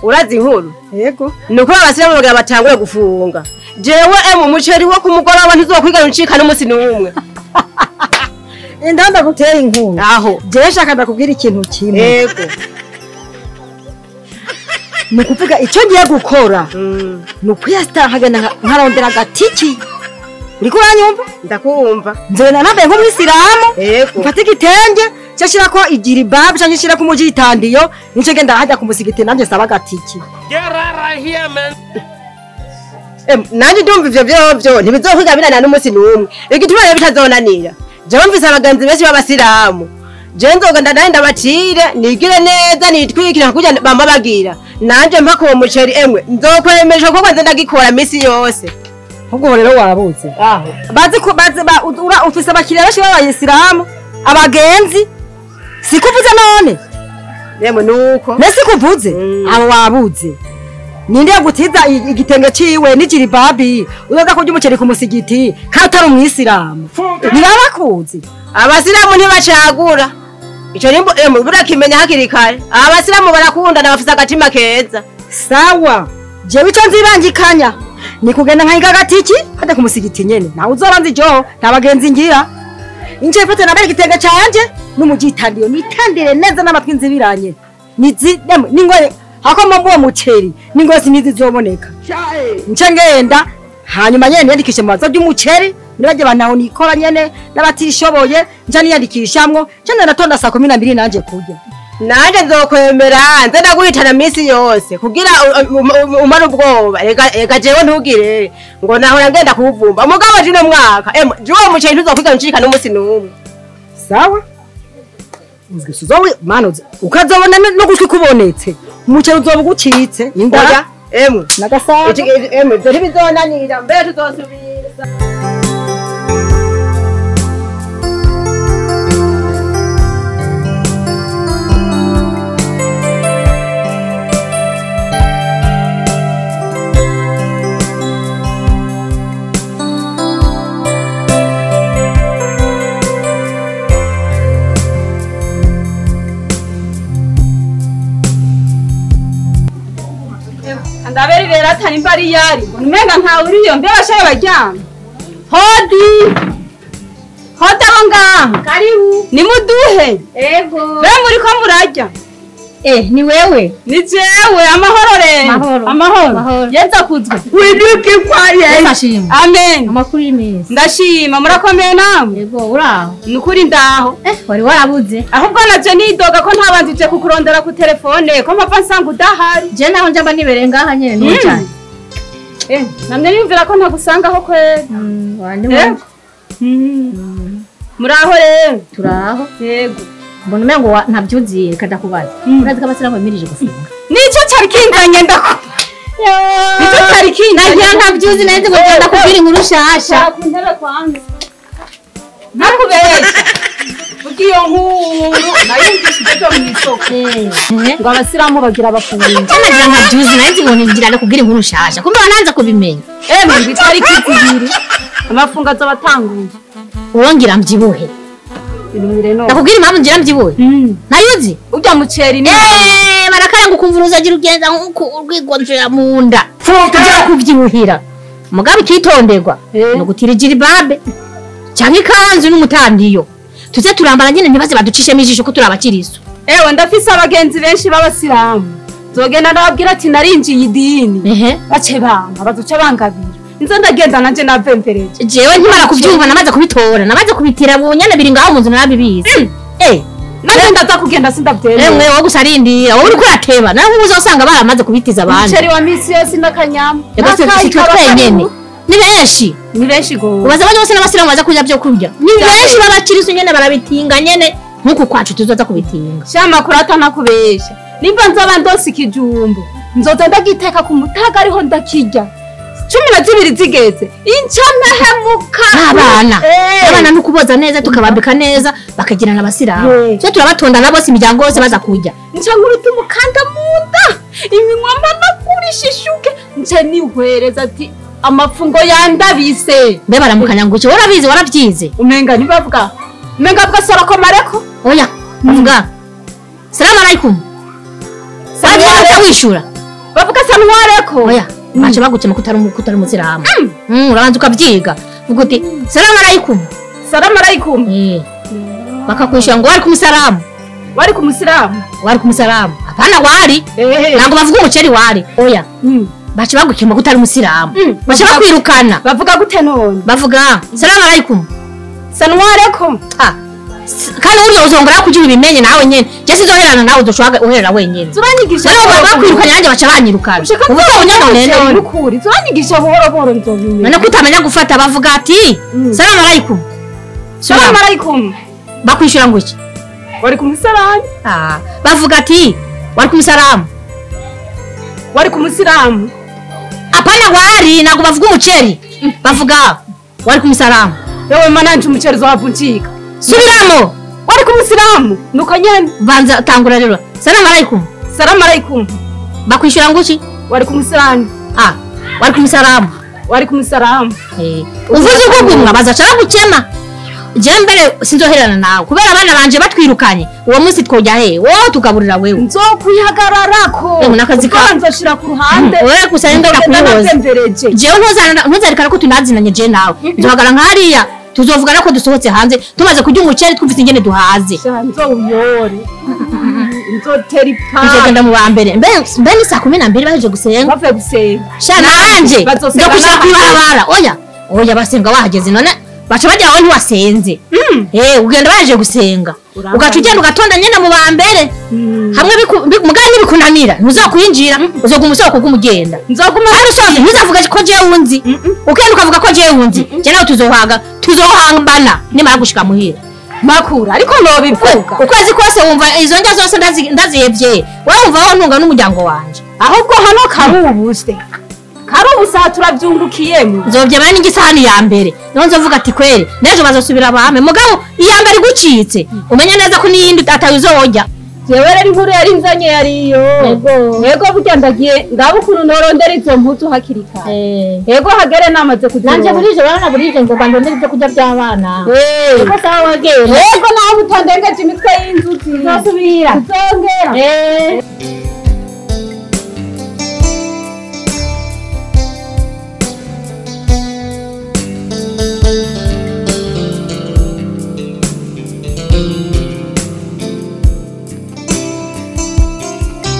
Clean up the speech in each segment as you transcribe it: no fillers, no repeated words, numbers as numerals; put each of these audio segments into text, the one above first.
Urazi inkuru? Yego. Nuko abasilamu bagira batangure gufunga. Jewe emwe umuceri wo kumugoroba ntizokwiga uncika n'umunsi n'umwe. Indanda gutera inkuru. Aho. Jewe shaka ndakubwira ikintu kimwe. Yego. Ni kuvuga icyo ngiye gukora. Ni ukuyasta nkagenda nkarondera agatiki. Uriko uranyumva? Ndakumva. Nzena nambaye nk'umwisilamu. Yego. Mfata igitenge cyashirako igiribabu cyangwa shirako umujitandiyo nico genda hajya kumusigiti nanje saba agatiki. Nanje ndumva ivyo vyovyo ntibizokwiga binanira n'umunsi n'umwe. Igituma rero bitazonanira. Jewe mvise abagenzi benshi b'abasilamu. Jewe nzogenda nawe ndabacire nigire neza nitwikira kugira bamba bagira. Nanje mpaka uwo muceri emwe nzokwemesha kuko nze ndagikora misi yose. Ubwo rero wabuze. Aho. Bazi ko bazi ba ura ufise abakiriya benshi b'abayisilamu abagenzi. Sikuvuze none. Yemwe nuko. Nese kuvuze abo wabuze. Ninde yagutiza igitenge ciwe n'ikiribabi uzaza kurya umuceri ku musigiti kandi utari umwisilamu. Ntibabakuzi. Abasilamu ntibacagura. Ico nimbo emwe burakimenya hakiri kare. Abasilamu barakundana bafise agatima keza. Sawa. Jewe ico nzibangikanya ni kugenda nkahiga agatiki hajya ku musigiti nyene. Nawe uzobanza ijoho nta bagenzi ngira. Inje mfate nambere igitenge canje n'umujitandiyo nitandire neza n'amatwi nzibiranye. Nizi ningoye hako mambo muceri ningozi nizi zoboneka. Nce ngenda hanyuma nyene niyandikishe mu bazo by'umuceri nibaje banaho nikora nyene n'abatishoboye nca niyandikishamwo nce ndatonda saa 12 nanje kurya. Nanje nzokwemera nze ndaguhitana misi yose kugira umara ubwoba. Reka jewe ntugire ngo nahora ngenda kuwuvumba mugabo jino mwaka emwe jewe umuceri ntuzokwiga uncika n'umunsi n'umwe. Sawa. Uzowe mano ukazobona no gushwi kubonetse umuceri uzoba ugucitse inda emwe nagasaba emwe ivyo ntibizonanira mbere tuzosubira. Ndaberi rero atari mbari yari umenga nta uriyo mbe bashaye baryama. Hodi hodi aho ngaho. Karibu. Ni muduhe. Ego. Be muri ko murarya? Ni wewe. Ni jewe. Amahoro rero. Amahoro. Yeza kuzwe. Widuke kwa Yesu. Amen. Amakuru y'imisi. Ndashima murakomeye namwe. Ego uraho. Nukuri ndaho. Wari warabuze. Ahubwo naje nidoga ko ntabanzije kukurondera ku telefone ko mpava nsanga udahari. Je naho njamba nibereye ngaha nyene n'ucyane. Namwe niyumvira ko ntagusangaho kwera. Wandi wanje. Muraho rero. Turaho. Yego. Mbona umengo ntabyuziye kadakubaza. Urazi ko abasilamu bemirije gufunga. Nico cyari kinzanye ndako. Nico cyari kinzanye. Nagira ntabyuzi nanze ngo ndakubwira inkuru shasha. Ku ntebe kwanza. Nakubesha. Ugiyo nkuru nayumvishije cyo mu isoko. Ngo abasilamu bagira bafunga. Nagira ntabyuzi nanze ngo ngira ndakubwira inkuru shasha. Kumbe wananza kubimenya. Emwe ngitari kizibiri. Amafunga azobatanguye. Uwongira mbyibuhe. Nakubwira impamvu ngira mbyibuhe. Nayuzi urya muceri ni barakaranga ukumva uruzagira ugenza nkuko urwigonjera mu nda. Tuja kuvyibuhira. Mugabe ikitonderwa no gutira ijiribabe cyangwa ikanzu n'umutandiyo. Tuze turambara nyene ntibaze baducishemo ijisho ko turabakiriso. Ewe ndafise abagenzi benshi b'abasilamu. Nzogenda ndababwira ati narinjiye idini. Bace bampa bazoca bangabira. Nzo ndagenda nanje navempereje. Jewe ntimara kuvyumva namaze kubitora namaze kubitira bunyana biri ngaho mu nzu narabibizi. Nanje ndaza kugenda sindavyemera. Emwe wowe gusa arindira wowe uriko urateba nawe uzosanga baramaze kubitiza abandi. Umuceri wa misi yose n'akanyama. Natwe twenyene. Ni benshi. Ni benshi go. Ubaza abandi bose n'abasilamu baza kurya byo kurya. Ni benshi babakirisu nyene barabitinga nyene nkuko kwacu tuzoza kubitinga. Shama kurata nakubesha. Nimba nzoba ndonse ikijumbu nzoza ndagiteka ku mutaga ariho ndakirya. 12 zigeze inca ntahemuka. Abana abana nukuboza neza tukabambika neza bakagirana abasilamu. Cyo turabatonda nabo bose imiryango yose baza kurya. Nca nkuruta umukanda munda iminwa manakurishishuke nca nihwereza ati amafungo yandabise. Mbe baramukanya ngo cyo warabizi warabyize. Umenga ntibavuga. Umenga avuga sorako mareko. Oya, avuga. Salamu alaikum. Salamu wishura. Bavuga sanwareko. Oya, baca bagukema kutari umusilamu. Urabanza ukavyiga. Vuga uti salamu alaikum. Salamu alaikum. Bakakwishura ngo wari kumusalamu. Wari kumusalamu. Wari kumusalamu. Hapana wari. Ntabwo bavuga umuceri wari. Oya. Baca bagukema kutari umusilamu. Baca bakwirukana. Bavuga gute none? Bavuga salamu alaikum. Sanwareko. Ah. Kandi uriya uzongera kugira ibimenye nawe nyene. Je sizoherana nawe uzoshaka uherera wenyene. Zuranyigisha. Rero bakwirukanye nanjye baca banyirukana. Ubu unyonone none. Ukuri. Zuranyigisha buhoro buhoro nzobimenya. None kutamenya gufata bavuga ati salamu alaikum. Salamu alaikum. Bakwishura ngo iki? Wari kumusalamu. Ah, bavuga ati wari kumusalamu. Wari kumusalamu. Apana wari ntabwo bavuga umuceri. Bavuga wari kumusalamu. Yewe mananje umuceri zohavuncika. Subiramo. Wari kumusalamu. Nuko nyene banza tangura rero. Salamu alaikum. Salamu alaikum. Bakwishura ngo iki? Wari kumusalamu. Ah, wari kumusalamu. Wari kumusalamu. Uvuze uko gumwa bazaca bagukema. Je mbere sinzoherana nawe kubera abana banje batwirukanye uwo munsi twojya he wowe tugaburira wewe nzokwihagararako nakazi ka nzoshira ku ruhande wewe gusa ndora kuyoza jewe ntuzarikana ko tunazinanye je nawe nzohagara nkariya tuzovugana ko dusohotse hanze tumaze kurya umuceri twumvise ingene duhaze nzowuyore nzotera ipa nzogenda mu ba mbere mbe ni saa 12 baje gusenga bavuye gusenga sha nanje ndokushira kwibarabara oya oya basenga wahageze none baca bajya aho ntiwasenze. Ugenda baje gusenga ugaca ugenda ugatonda nyene mu ba mbere hamwe mugani bikunanira ntuzokwinjira uzoguma usoko kugumugenda nzoguma ari usoze ntuzavuga ko jewe unzi ukenda ukavuga ko jewe unzi je nawe tuzohangana nimara gushika muhira makura ariko nobivuga ukwezi kose wumva izo ndya zose ndazihevye wewe wumva aho ntunga n'umuryango wanje ahubwo hano karubuse karubusa turavyungukiyemo nzovyema n'ingisahani ya mbere niho nzovuga ati kwere nejo bazosubira bame mugabo iya mbere igucitse umenye neza ko n'iyindi atayuzorya jewe rero inkuru yari nzanye yariyo yego burya ndagiye ndaba ukuntu norondera izo mpuzu hakiri kare yego hagere namaze kuzironka nanje burije urabona burije ngo bandondere ibyo kurya by'abana yego sawa wagere yego nawe utandengeje imitwe y'inzuzi tuzosubira tuzongera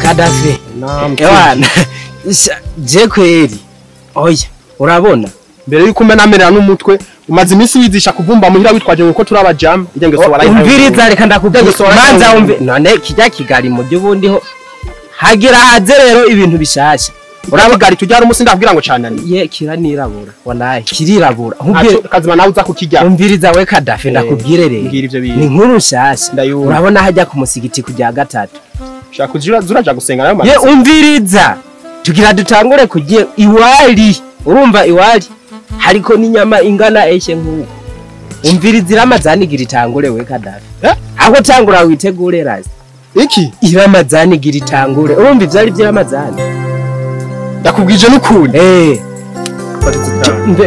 Kadafi. Ewana. Je kweri. Oya, urabona. Mbere yuko umenamerera n'umutwe, umaze iminsi wizisha kuvumba muhira witwaje ngo ko turabajam, ijya ngeso warayi. Umviriza reka ndakubwira. Manza umve. None kijya Kigali mu by'ubundi ho hagira haze rero ibintu bishasha. Urabugari tujyara umunsi ndakubwira ngo canani. Ye kiranirabura. Wallahi kirirabura. Nkubwire kazima nawe uza kukijya. Umviriza we Kadafi ndakubwire rero. Ni inkuru nshasha. Urabona hajya ku musigiti kujya gatatu. Shaka zuraja gusenga nayo mazi. Ye umviriza. Tugira dutangure kugiye iwali. Urumva iwali hariko n'inyama ingana eshe nkuko. Umviriza iramazani gira itangure we Kadafi. Aho tangura witegure razi. Iki iramazani gira itangure. Urumva ivyari by'iramazani. Ndakubwije n'ukuri.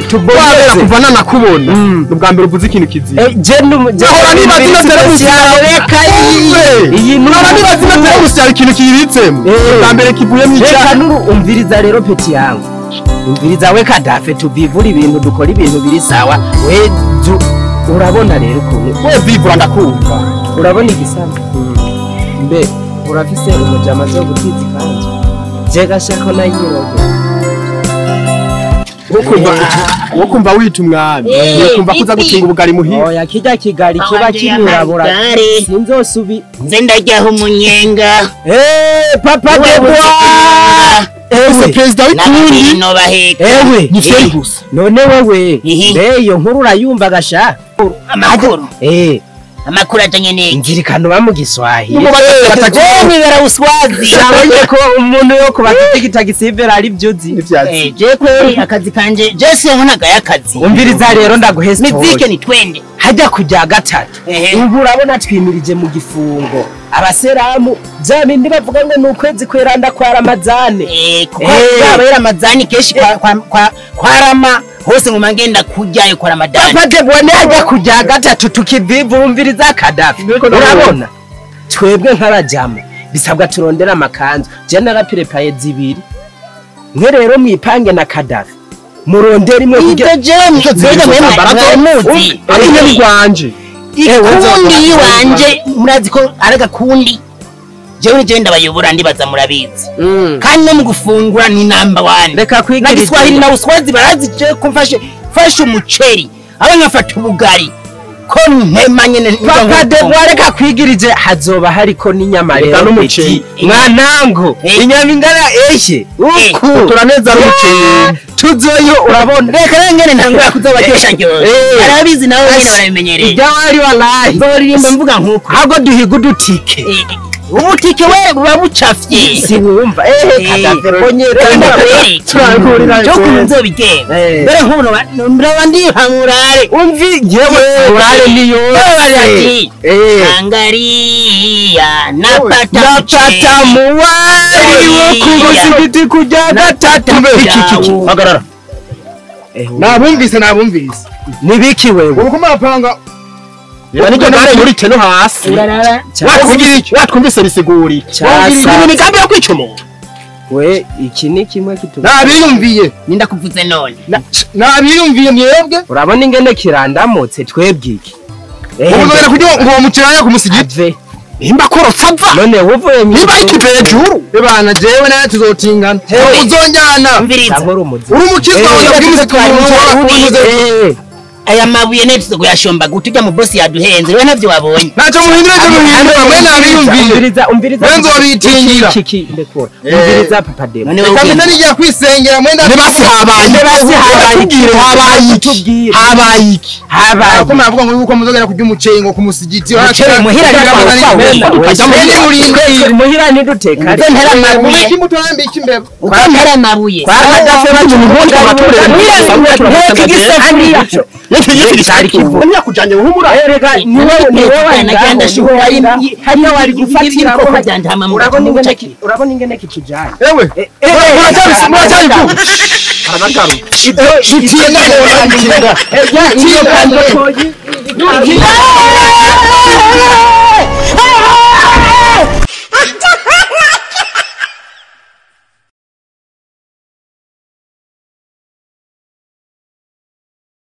Tubonye kuva nanakubona. Ubwa mbere uvuze ikintu kizima. Je nahora nibaza ino teremusi reka iyi nahora nibaza ino teremusi yari ikintu kiyibitsemo. Ubwa mbere kivuye mu icyaha. Reka nuru umviriza rero peti yangu. Umviriza we Kadafi tubivura ibintu dukora ibintu biri sawa. We urabona rero ukuntu we vivura ndakumva. Urabona igisama. Mbe urafise umujama zo gutiza ikanzu. Je gashako nayiroge. Wokumva wita umwami wokumva kuza gutinga ubugari muhira. Oya kijya Kigali kiba kinirabura sinzosubi nze ndajyaho umunyenga. Papa Debois ewe president w'ikundi no baheka ewe ni feri gusa none wewe mbe iyo nkuru urayumva gasha amakuru amakuru ajanye n'iki ngirikano ba mu Giswahili nibera uswazi nabonye ko umuntu yo kubatigita gisivera ari byuzi je kweri akazi kanje je se nkonaga yakazi umviriza rero ndaguhe story mizike ni twende hajya kujya gatatu ubu urabona twimirije mu gifungo abaseramu bya bindi bavuga ngo ni ukwezi kweranda kwa Ramazani kuko yaba Ramazani keshi kwa Rama hose mu mangenda kujyayo kwa Ramadani. Papa Debois hajya kujya gatatu tukivivumviriza Kadafi. Urabona twebwe nk'abajama bisabwa turondera amakanzu. Je narapirepaye zibiri Mwe rero mwipange na Kadafi murondera imwe kugira muzi ari rwanje ikundi yiwanje murazi ko araga kundi jewe nije ndabayobora ndibaza murabizi kandi no mu gufungura ni number 1 reka kwigira na Kiswahili na Uswazi barazi je ko mfashe umuceri aba nkafata ubugari ko ntema nyene Papa Debo reka kwigirije hazoba hariko n'inyama rero n'umuceri mwanangu inyama ingana eshe uku turaneza n'umuceri tuzoyo urabona reka rengene ntangura kuzobaryosha ryoshye arabizi nawe nyene barabimenyereye ibyo wari wallahi nzoririmba mvuga nkuko ahubwo duhiga udutike ubutike we buba bucafye si wumva Kadafi ponyera turangurira cyo kunzobigenza mbere nkuno ndaba ndiha murare umvi yewe murare niyo angalia napata muwari wo kumusigiti kujya gatatu iki hagarara nabumvise nibiki wewe uko murapanga niko nare muri teno hasi wakugira iki watwumvise risiguri ni migambi yo kwica umuntu we iki ni kimwe kitu nabiyumviye ninda kuvuze none nabiyumviye mwebwe urabona ingene kirandamutse twebwe iki ubuzogera kugira ngo muciraya kumusigiti nimba korotsa ava none uvuye niba ikivejuru ebana jewe nawe tuzotingana uzonjana uri umukizwa wawe aya mabuye netse kuyashomba gutujya mu boss yaduhenze we navyo wabonye naco muhindura cyo muhindura mwe nabiyumviye umviriza mwenzo wabitingira iki ndekora umviriza Papa Debo reka nijya kwisengera mwenda basi habaye habaye iki habaye ko muravuga ngo yuko muzogera kurya umuceri ngo kumusigiti muhira muhira niduteka ntera mabuye iki mutorambi iki mbeba uko ntera mabuye kwa Kadafi bacu yakujanye uhumura erega niwe nagenda shuhura hariya wari gufatira ko urabona ingene kitujanye ewe muracyari arabagaru ibyo